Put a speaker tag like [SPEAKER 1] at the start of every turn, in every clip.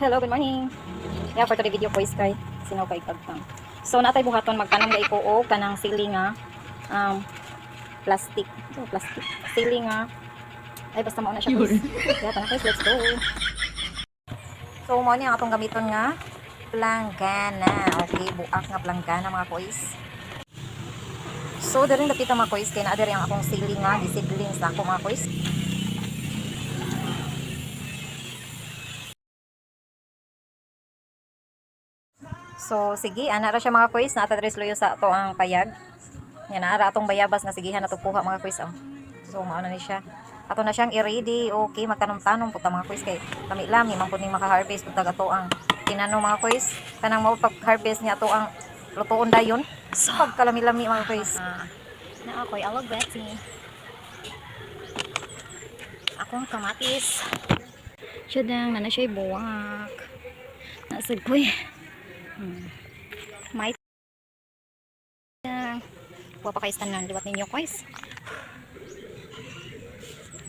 [SPEAKER 1] Hello, good morning. Yeah, for today video ko is kay sinaw kay pagtang. So natay buhaton magtanom gay ko og kanang sili nga plastic. So, plastic. Sili nga ay basta mao na siya, guys. Yeah, tara guys, let's go. So mao ni ang atong gamiton nga planggana. Okay, buak nga planggana, mga kois. So diri dapita, mga kois, kay naa diri ang akong sili nga giseedlings na ako, mga kois. So sige, ana ra siya, mga kois, naa ta diri luyo sa ato ang payag. Yan na ra atong bayabas nga sigihan nato kuha, mga kois, oh. So mao na ni siya. Ato na siyang i-ready. Okay, magtanom-tanom pud ta, mga kois, kay lami-lami man pud ning maka-harvest pud ato ang tinanom, mga kois. Kanang mao pag-harvest niya ato ang lutuon dayon. So pagkalami-lami, mga kois.
[SPEAKER 2] Na ako'y alugbati. Akong kamatis.
[SPEAKER 1] Siya dang na siya buwak. Nasad ko eh. May wa pa kay tanan liwat ninyo, kois.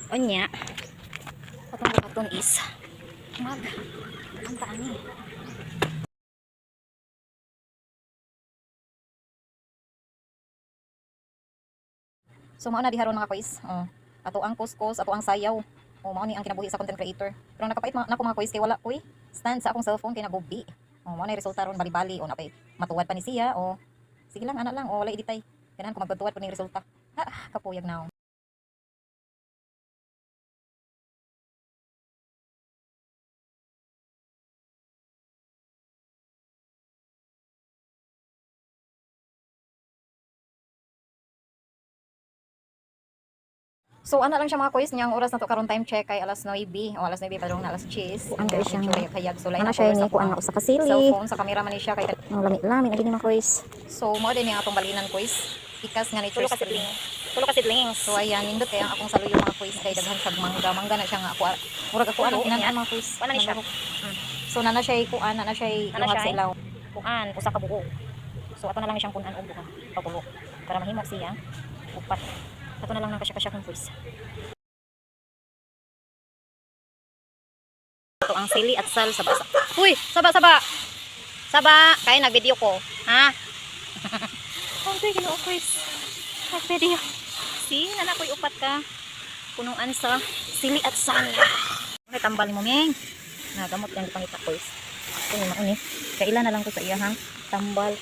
[SPEAKER 1] Unya. Atong buhaton is mag anta ani. So mao na diha ron, mga kois. Oh. Ato ang kuskos, ato ang sayaw. Oh, mao ni ang kinabuhi sa content creator. Pero nakapait mga nako, mga kois, kay wala koy stand sa akong cellphone kay nagubi. Oh, mao na resulta ron, bali-bali o napay matuwad pa ni siya o sige lang ana lang o wala editay. Ganahan ko magtuwad po ning resulta. Ha, kapuyag na. So ana lang siya, mga kois, niya ang oras na to karon, time check kay alas 9 o alas 9 pa na alas 10.
[SPEAKER 2] Kuan kay siyang-
[SPEAKER 1] kayag so lain
[SPEAKER 2] Ano
[SPEAKER 1] ang
[SPEAKER 2] siya
[SPEAKER 1] color
[SPEAKER 2] ni
[SPEAKER 1] sa
[SPEAKER 2] kuan
[SPEAKER 1] kuang
[SPEAKER 2] na usa ka sili.
[SPEAKER 1] cellphone sa camera man ni siya kay
[SPEAKER 2] Ang lami-lami na gini, mga kois.
[SPEAKER 1] So mao din ang atong balinan, kois. Ikas nga nature
[SPEAKER 2] Tulo ka
[SPEAKER 1] spring.
[SPEAKER 2] sidling. Tulo ka seedlings.
[SPEAKER 1] So ayan, nindot kay ang akong saluyo, mga kois, kay daghan siya mangga, mangga na siya nga ako. Murag ako anong
[SPEAKER 2] Tulo,
[SPEAKER 1] inaan,
[SPEAKER 2] niya.
[SPEAKER 1] mga kois.
[SPEAKER 2] Wala ni siya.
[SPEAKER 1] Nanarok. So nana siya kuan, nana siya
[SPEAKER 2] Nana
[SPEAKER 1] lungag
[SPEAKER 2] siya
[SPEAKER 1] sa ilaw.
[SPEAKER 2] Kuan usa ka buo. So ato na lang siyang punan og duha o tulo para mahimo siya upat. Ato na lang nang kasya-kasya kong kois.
[SPEAKER 1] Ito ang sili at sal saba. Uy, saba saba. Saba, kay nagvideo ko. Ha? Okay, Ginoo kois. Nagvideo. Si, nana ko'y upat ka. Punuan sa sili at sal. Ay, tambal mo, Ming. Nagamot yan pangita, kois. Kuno na ni. Kaila na lang ko sa iyahang tambal.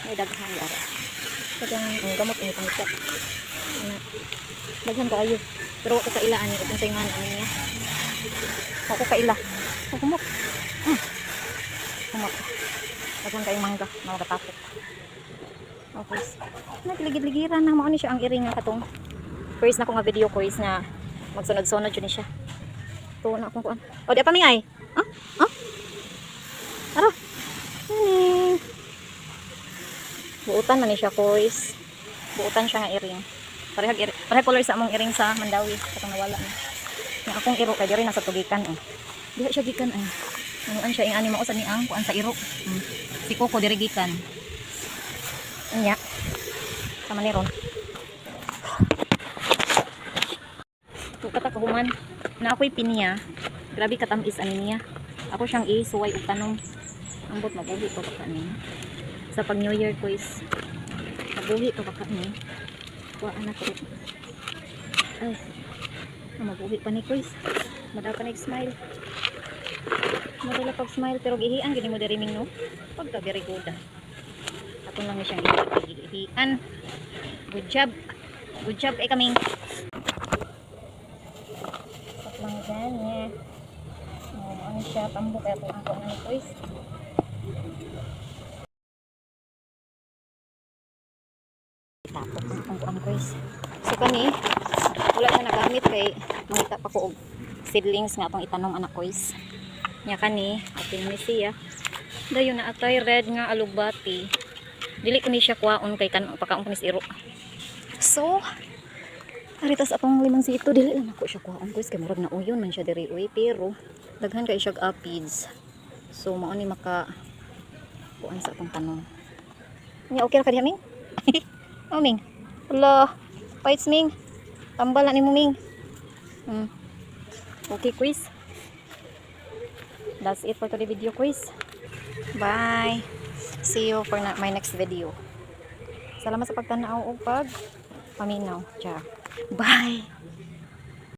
[SPEAKER 1] Ay, daghan ara. Daghang ang gamot ini pangita. Na. Daghan kaayo. Pero wa ko kaila ani kung unsay man ani niya. Wa ko kaila. Wa kumok. Kumok. Daghan kayong mangga na magatapok. Okay. Nagligid-ligiran na mao ni siya ang iring nga katong first na ko nga video ko is na magsunod-sunod yun ni siya. Tuwa na akong kuan. O di pa mingay. Ah? Ah? Ara. Ani. Buutan man ni siya, kois. Buutan siya nga iring. Parehag iring. Parehag color sa among iring sa Mandawi katong nawala na. Nga akong iro kay diri nasa tugikan eh. Diha siya gikan ay. Anuan siya ing ani mao sa ni ang kuan sa iro. Si Coco diri gikan. Unya. Sama ni ron. Tuka ta kahuman. Na ako'y pinya. Grabe katamis ani niya. Ako siyang isuway og tanom. Ambot mabuhi to baka ni. Sa pag New Year quiz. Mabuhi to baka ni. Wa anak ko. Ay. Ah, mabuhi pa ni quiz. Madaw pa nag-smile. Madala pag smile pero gihian gini mo diri, Ming, no. Pagka very good. Ah. Aton lang ni siyang gihian. Good job. Good job eh kaming. Sa planggana. Oh, ano siya, tambok kaya itong ako ni quiz. Tapok ang akong kuan, quiz. So kani, wala siya nagamit kay mangita pa ko og seedlings nga atong itanom anak, quiz. Nya kani, apil ni siya. Dayon na atay red nga alugbati. Dili ko ni siya kuwaon kay kan pakaon ko ni sa iro. So, aritas atong limonsito dili lang ako siya kuwaon, quiz, kay murag na uyon man siya diri uy, pero daghan kay siya aphids. So mao ni maka kuan sa atong tanom. Nya okay ra ka diha, Ming? Oh, Ming. Hala, fights, Ming. Tambal na nimo, Ming. Okay, quiz. That's it for today video, quiz. Bye. See you for my next video. Salamat sa pagtanaw ug pag paminaw. Ciao. Bye.